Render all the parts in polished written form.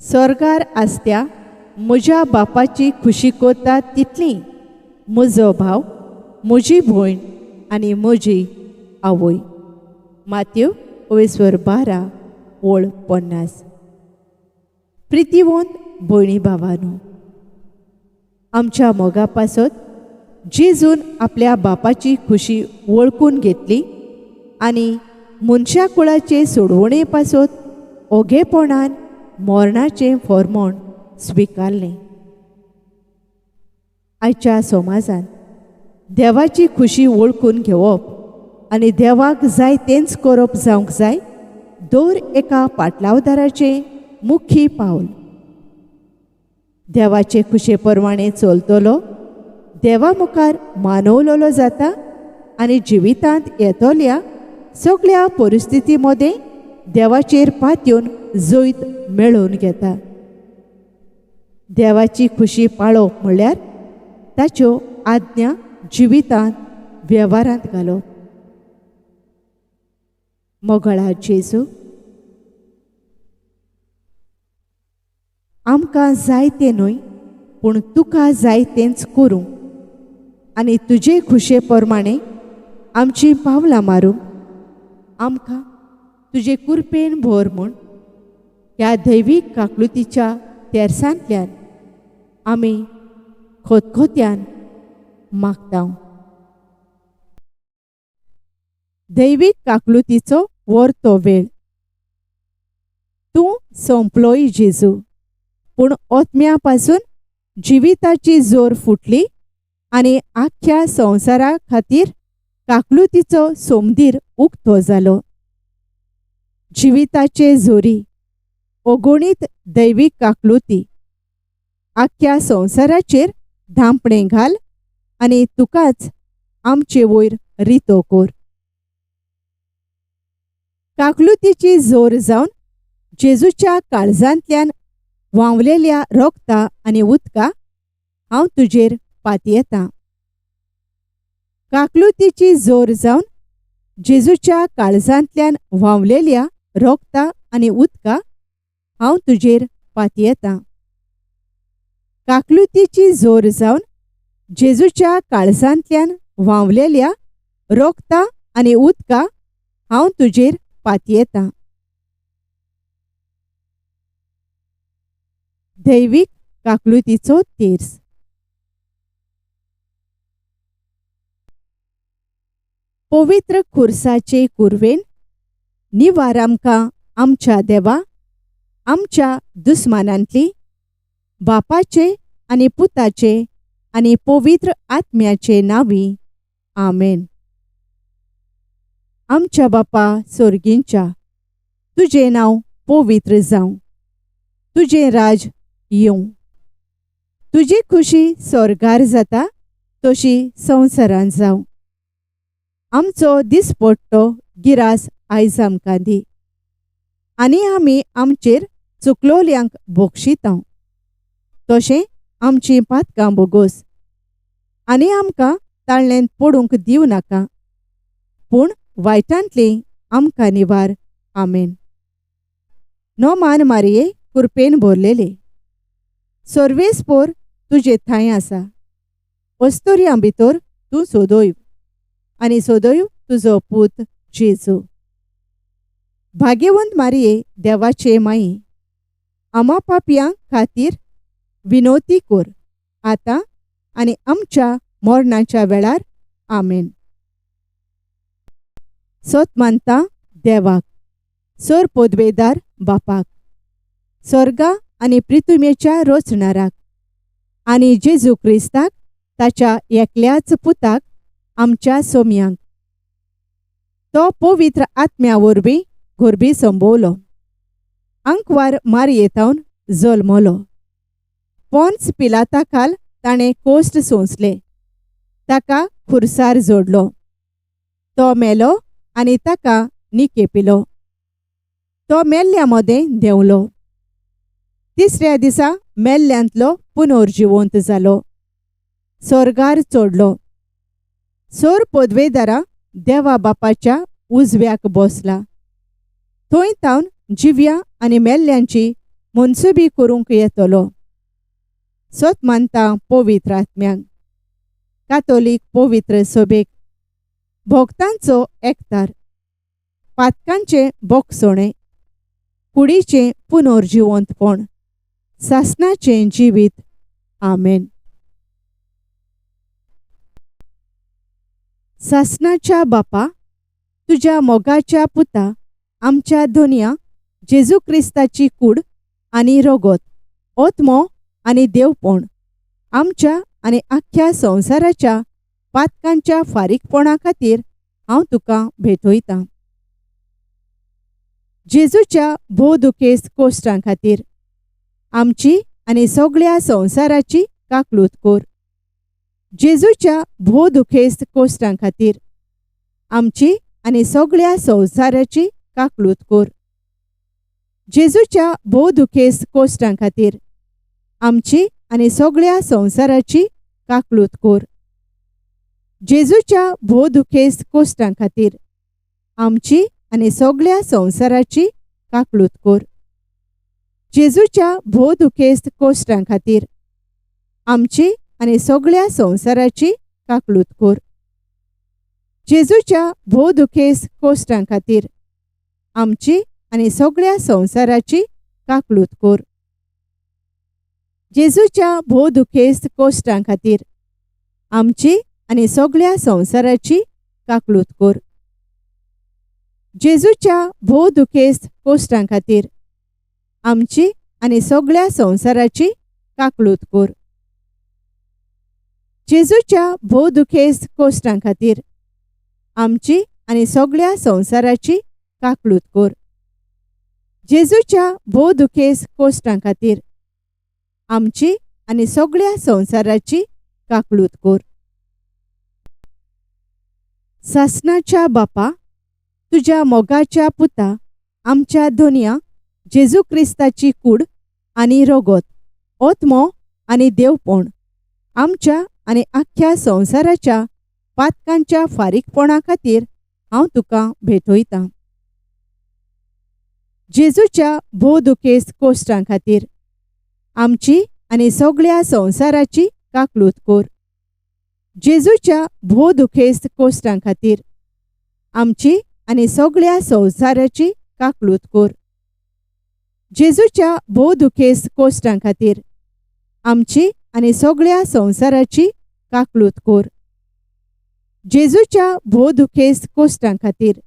सोर्गार आसत्या म्हज्या बापाची खुशी कोरता तितली म्हजो भाव, म्हजी भयण आनी म्हजी आवय. मातयो ओवेस्वर 12 ओळ 50. प्रितीवंत भयणी भावानू, आमच्या मोगा पासत जेजून आपल्या बापाची खुशी वळखून घेतली आनी मनशा कुळाचे सोडवणे पासत ओगेपणान मरणाचें फॉर्मोण स्विकारलें. आयच्या समाजांत देवाची खुशी वळखून घेवप आनी देवाक जाय तेंच करप जावंक जाय दर एका पाटलावदाराचें मुखी पावल. देवाचे खुशे प्रमाणे चलतलो देवा मुखार मानवलेलो जाता आनी जिवितांत येतल्या सगळ्या परिस्थिती मदें देवाचेर पातयेवन जैत मेळोवन घेता. देवाची खुशी पाळप म्हणल्यार ताच्यो आज्ञा जिवितांत वेव्हारांत घालप. मोगळा जेजू, आमकां जाय तें न्हय पूण तुका जाय तेंच करूं आनी तुजे खुशे प्रमाणे आमचीं पावलां मारूंक आमकां तुजे कुरपेन भर म्हूण ह्या दैवीक काकलुतीच्या तेरसांतल्यान आमी खोतखोत्यान मागता. दैवीक काकलुतीचो वर्तो वेळ. तूं सोंपलोय जेजू, पूण ओतम्या पासून जिविताची जोर फुटली आनी आख्ख्या संवसारा खातीर काकलुतीचो सोमदीर उक्तो जालो. जिविताचे जोरी अगणीत दैवीक काकलुती आख्ख्या संवसाराचेर धांपणें घाल आनी तुकाच आमचे वयर रितो कोर. काकलुतीची जोर जावन जेजूच्या काळजांतल्यान व्हांवलेल्या रोगता आनी उदका हांव तुजेर पातयेतां. काकलुतीची जोर जावन जेजूच्या काळजांतल्यान व्हांवलेल्या रोगता आनी उदका हांव तुजेर पातयेतां. काकलुतीची जोर जावन जेजूच्या काळजांतल्यान व्हांवलेल्या रोगता आनी उदका हांव तुजेर पातयेतां. दैवीक काकलुतीचो तेर्स. पवित्र खुर्साचे कुरवेन निवार आमकां आमच्या देवा आमच्या दुस्मानांतली बापाचे आनी पुताचे आनी पवित्र आत्म्याचे नांवी. आमेन. आमच्या बापा सोर्गींच्या, तुजें नांव पवित्र जावं, तुजें राज येवं, तुजी खुशी स्वर्गार जाता तशी संवसारांत जावं. आमचो दिसपट्टो गिरास आयज आमकां दी आनी आमी आमचेर चुकलोल्यांक बोक्षितांव तशें आमचीं पातकां बोगोस आनी आमकां ताळ्ळेंत पडूंक दिवं नाका पूण वायटांतली आमकां निवार. आमेन. नोमान मारये कुरपेन भरलेले सर्वेस्पोर तुजे थांय आसा. अस्तुऱ्यां भितर तूं सोदोय आनी सोदोय तुजो पूत जेजू. भाग्यवंत मारये देवाचे माई, आमा पापयां खातीर विनोती कोर आतां आनी आमच्या मरणाच्या वेळार. आमेन. सत मानता देवाक, सर पदवेदार बापाक, स्वर्गा आनी पृथ्वीच्या रचणाराक आनी जेजू क्रिस्ताक ताच्या एकल्याच पुताक आमच्या सोम्यांक, तो पवित्र आत्म्या वरवीं गोरबी संभवलो, आंकवार मारयेतावन जल्मलो, पोन्स पिलाता खाल ताणें कोश्ट सोंसले, ताका खुर्सार जोडलो, तो मेलो आनी ताका निकेपिलो, तो मेल्ल्या मदें देंवलो, तिसऱ्या दिसा मेल्ल्यांतलो पुनर्जिवंत जालो, स्वर्गार चडलो, सोर पदवेदारा देवा बापाच्या उजव्याक बसला, थंय तावन जिव्या आनी मेल्ल्यांची मनसुबी करूंक येतलो. सत मानता पवित्र आत्म्याक, कातोलीक पवित्र सभेक, भक्तांचो एकतार, पातकांचें बोगसणें, कुडीचें पुनर्जिवंतपण, सासणाचें जिवीत. आमेन. सासणाच्या बापा, तुज्या मोगाच्या पुता आमच्या धनया जेजू क्रिस्ताची कूड आनी रगत, आत्मो आनी देवपण आमच्या आनी आख्ख्या संवसाराच्या पातकांच्या फारीकपणा खातीर हांव तुका भेटयतां. जेजूच्या भोव दुखेस्त कोश्टां खातीर आमची आनी सगळ्या संवसाराची काकलूत कर. जेजूच्या भोव दुखेस्त कोश्टां खातीर आमची आनी सगळ्या संवसाराची काकलूत कर. जेजूच्या भोव दुखेस्त कोश्टां खातीर आमची आनी सगळ्या संवसाराची काकलूत कर. जेजूच्या भोव दुखेस्त कोश्टां खातीर आमची आनी सगळ्या संवसाराची काकलूत कर. जेजूच्या भोव दुखेस्त कोश्टां खातीर आमची आनी सगळ्या संवसाराची काकलूत कर. जेजूच्या भोव दुखेस्त कोश्टां खातीर आमची आनी सगळ्या संवसाराची काकलूत कर. जेजूच्या भोव दुखेस्त कोश्टां खातीर आमची आनी सगळ्या संवसाराची काकलूत कर. जेजूच्या भोव दुखेस्त कोश्टां खातीर आमची आनी सगळ्या संवसाराची काकलूत कर. जेजूच्या भोव दुखेस्त कोश्टां खातीर आमची आनी सगळ्या संवसाराची काकलूत कर. जेजूच्या भोव दुखेस्त कोश्टां खातीर आमची आनी सगळ्या संवसाराची काकलूत कर. सासणाच्या बापा, तुज्या मोगाच्या पुता आमच्या धनया जेजू क्रिस्ताची कूड आनी रगत, आत्मो आनी देवपण आमच्या आनी आख्ख्या संवसाराच्या पातकांच्या फारीकपणा खातीर हांव तुका भेटयतां. जेजूच्या भोव दुखेस्त कोश्टां खातीर आमची आनी सगळ्या संवसाराची काकलूत कर. जेजूच्या भोव दुखेस्त कोश्टां खातीर आमची आनी सगळ्या संवसाराची काकलूत कर. जेजूच्या भोव दुखेस्त कोश्टां खातीर आमची आनी सगळ्या संवसाराची काकलूत कर. जेजूच्या भोव दुखेस्त कोश्टां खातीर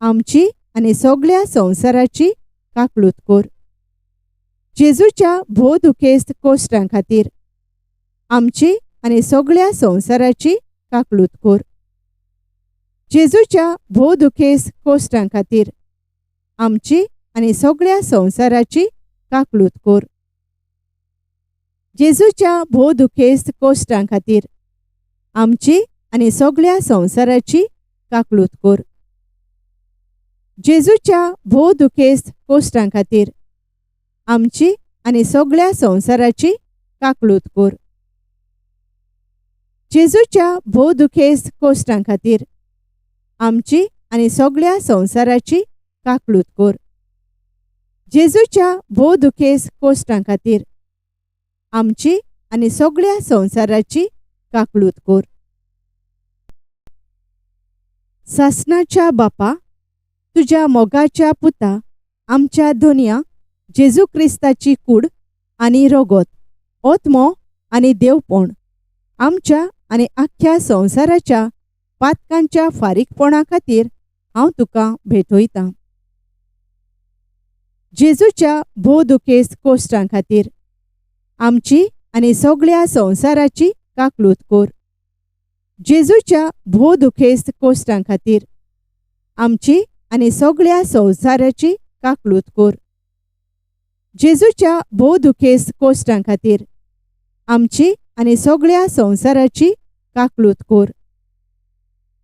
आमची आनी सगळ्या संवसाराची काकलूत कर. जेजूच्या भोव दुखेस्त कोश्टां खातीर आमची आनी सगळ्या संवसाराची काकलूत कर. जेजूच्या भोव दुखेस्त कोश्टां खातीर आमची आनी सगळ्या संवसाराची काकलूत कर. जेजूच्या भोव दुखेस्त कोश्टां खातीर आमची आनी सगळ्या संवसाराची काकलूत कर. जेजूच्या भोव दुखेस्त कोश्टां खातीर आमची आनी सगळ्या संवसाराची काकलूत कर. जेजूच्या भोव दुखेस्त कोश्टां खातीर आमची आनी सगळ्या संवसाराची काकलूत कर. जेजूच्या भोव दुखेस्त कोश्टां खातीर आमची आनी सगळ्या संवसाराची काकलूत कर. सासणाच्या बापा, तुज्या मोगाच्या पुता आमच्या धनया जेजू क्रिस्ताची कूड आनी रगत, आत्मो आनी देवपण आमच्या आनी आख्ख्या संवसाराच्या पातकांच्या फारीकपणा खातीर हांव तुका भेटयतां. जेजूच्या भोव दुखेस्त कोश्टां खातीर आमची आनी सगळ्या संवसाराची काकलूत कर. जेजूच्या भोव दुखेस्त कोश्टां खातीर आमची आनी सगळ्या संवसाराची काकलूत कर. जेजूच्या भोव दुखेस्त कोश्टां खातीर आमची आनी सगळ्या संवसाराची काकलूत कर.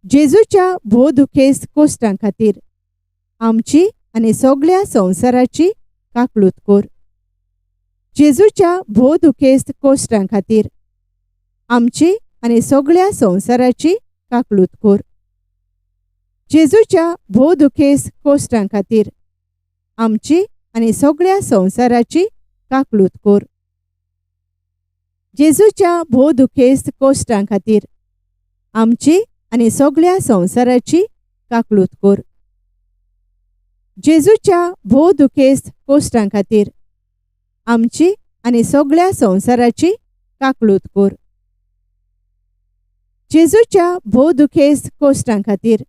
जेजूच्या भोव दुखेस्त कोश्टां खातीर आमची आनी सगळ्या संवसाराची काकलूत कर. जेजूच्या भोव दुखेस्त कोश्टां खातीर आमची आनी सगळ्या संवसाराची काकलूत कर. जेजूच्या भोव दुखेस्त कोश्टां खातीर आमची आनी सगळ्या संवसाराची काकळूत कर. जेजूच्या भोव दुखेस्त कोश्टां खातीर आमची आनी सगळ्या संवसाराची काकळूत कर. जेजूच्या भोव दुखेस्त कोश्टां खातीर आमची आनी सगळ्या संवसाराची काकळूत कर. जेजूच्या भोव दुखेस्त कोश्टां खातीर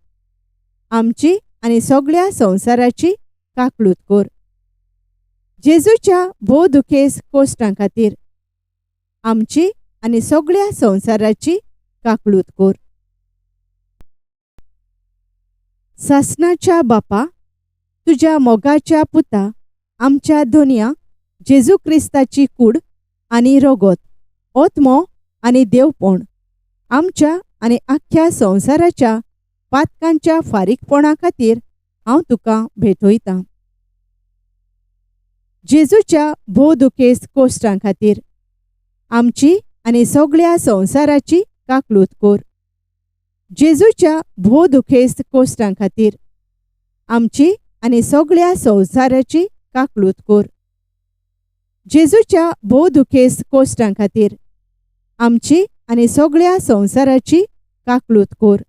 आमची आनी सगळ्या संवसाराची काकळूत कर. जेजूच्या भोव दुखेस्त कोश्टां खातीर आमची आनी सगळ्या संवसाराची काकळूत कर. सासणाच्या बापा, तुज्या मोगाच्या पुता आमच्या धोनया जेजू क्रिस्ताची कूड आनी रगत, ओत्मो आनी देवपण आमच्या आनी आख्ख्या संवसाराच्या पातकांच्या फारीकपणा खातीर हांव तुका भेटयतां. जेजूच्या भोव दुखेस्त कोश्टां खातीर आमची आनी सगळ्या संवसाराची काकळूत कर. जेजूच्या भोव दुखेस्त कोश्टां खातीर आमची आनी सगळ्या संवसाराची काकळूत कर. जेजूच्या भोव दुखेस्त कोश्टां खातीर आमची आनी सगळ्या संवसाराची काकळूत कर.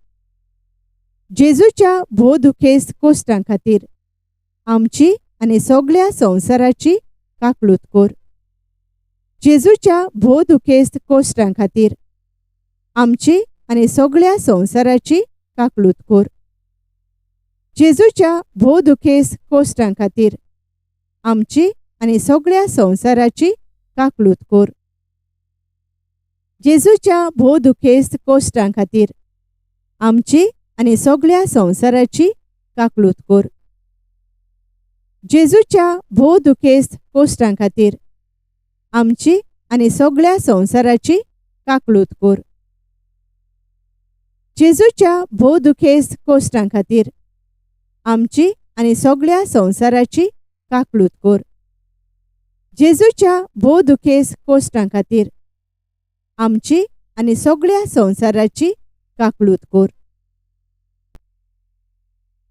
जेजूच्या भोव दुखेस्त कोश्टां खातीर आमची आनी सगळ्या संवसाराची काकळूत कर. जेजूच्या भोव दुखेस्त कोश्टां खातीर आमची आनी सगळ्या संवसाराची काकळूत कर. जेजूच्या भोव दुखेस्त कोश्टां खातीर आमची आनी सगळ्या संवसाराची काकळूत कर. जेजूच्या भोव दुखेस्त कोश्टां खातीर आमची आनी सगळ्या संवसाराची काकळूत कर. जेजूच्या भोव दुखेस्त कोश्टां खातीर आमची आनी सगळ्या संवसाराची काकळूत कर. जेजूच्या भोव दुखेस्त कोश्टां खातीर आमची आनी सगळ्या संवसाराची काकळूत कर. जेजूच्या भोव दुखेस्त कोश्टां खातीर आमची आनी सगळ्या संवसाराची काकळूत कर.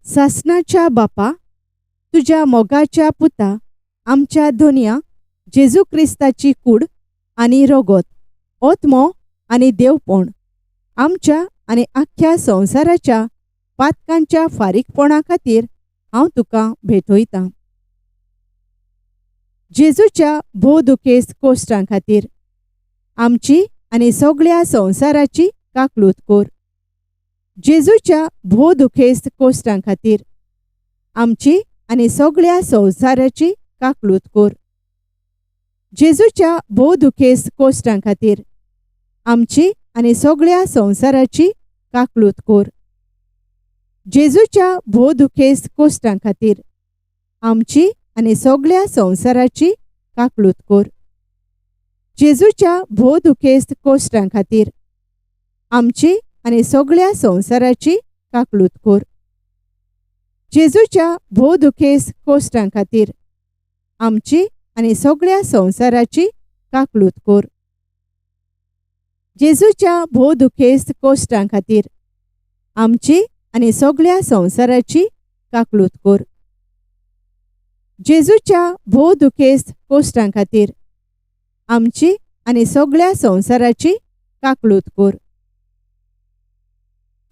सासणाच्या बापा, तुज्या मोगाच्या पुता आमच्या धोनया जेजू क्रिस्ताची कूड आनी रगत, ओत्मो आनी देवपण आमच्या आनी आख्ख्या संवसाराच्या पातकांच्या फारीकपणा खातीर हांव तुका भेटयतां. जेजूच्या भोव दुखेस्त कोश्टां खातीर आमची आनी सगळ्या संवसाराची काकळूत कर. जेजूच्या भोव दुखेस्त कोश्टां खातीर आमची आनी सगळ्या संवसाराची काकळूत कर. जेजूच्या भोव दुखेस्त कोश्टां खातीर आमची आनी सगळ्या संवसाराची काकळूत कर. जेजूच्या भोव दुखेस्त कोश्टां खातीर आमची आनी सगळ्या संवसाराची काकळूत कर. जेजूच्या भोव दुखेस्त कोश्टां खातीर आमची आनी सगळ्या संवसाराची काकळूत कर. जेजूच्या भोव दुखेस्त कोश्टां खातीर आमची आनी सगळ्या संवसाराची काकळूत कर. जेजूच्या भोव दुखेस्त कोश्टां खातीर आमची आनी सगळ्या संवसाराची काकळूत कर. जेजूच्या भोव दुखेस्त कोश्टां खातीर आमची आनी सगळ्या संवसाराची काकळूत कर.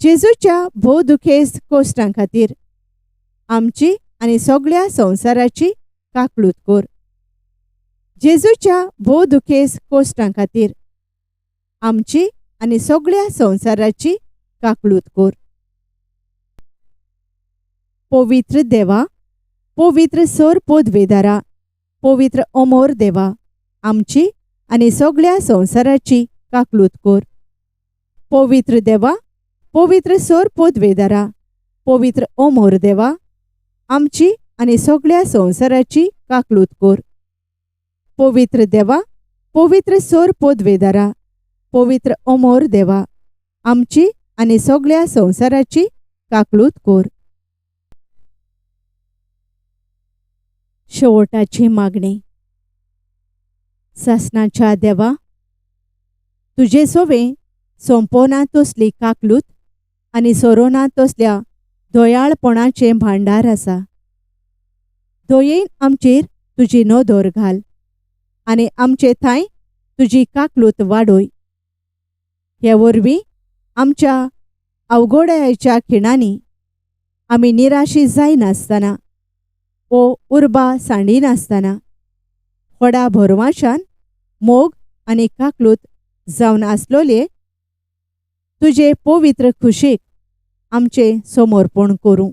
जेजूच्या भोव दुखेस्त कोश्टां खातीर आमची आनी सगळ्या संवसाराची काकळूत कर. जेजूच्या भोव दुखेस्त कोश्टां खातीर आमची आनी सगळ्या संवसाराची काकळूत कर. पवित्र देवा, पवित्र सर पदवेदारा, पवित्र अमर देवा, आमची आनी सगळ्या संवसाराची काकळूत कर. पवित्र देवा, पवित्र सर पदवेदारा, पवित्र अमर देवा, आमची आनी सगळ्या संवसाराची काकळूत कर. पवित्र देवा, पवित्र सर पदवेदारा, पवित्र अमर देवा, आमची आनी सगळ्या संवसाराची काकळूत कर. शेवटाची मागणी. सासणाच्या देवा, तुजे सोवे सोंपोना तसली काकलूत आनी सोरोना तसल्या दयाळपणाचें भांडार आसा. दयेन आमचेर तुजी नदर घाल आनी आमचे थांय तुजी काकलूत वाडय. हे वरवीं आमच्या अवघडायेच्या खिणांनी आमी निराशी जायनासतना वो उर्बा सांडिनासतना व्हडा भरवाशान मोग आनी काकलूत जावन आसलोले तुजे पवित्र खुशेक आमचें समर्पण करूं.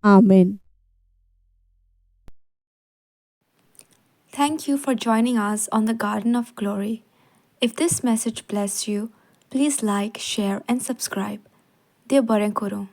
आमेन. Thank you for joining us on the Garden of Glory. If this message blessed you, please like, share, and subscribe. देव बरें करूं.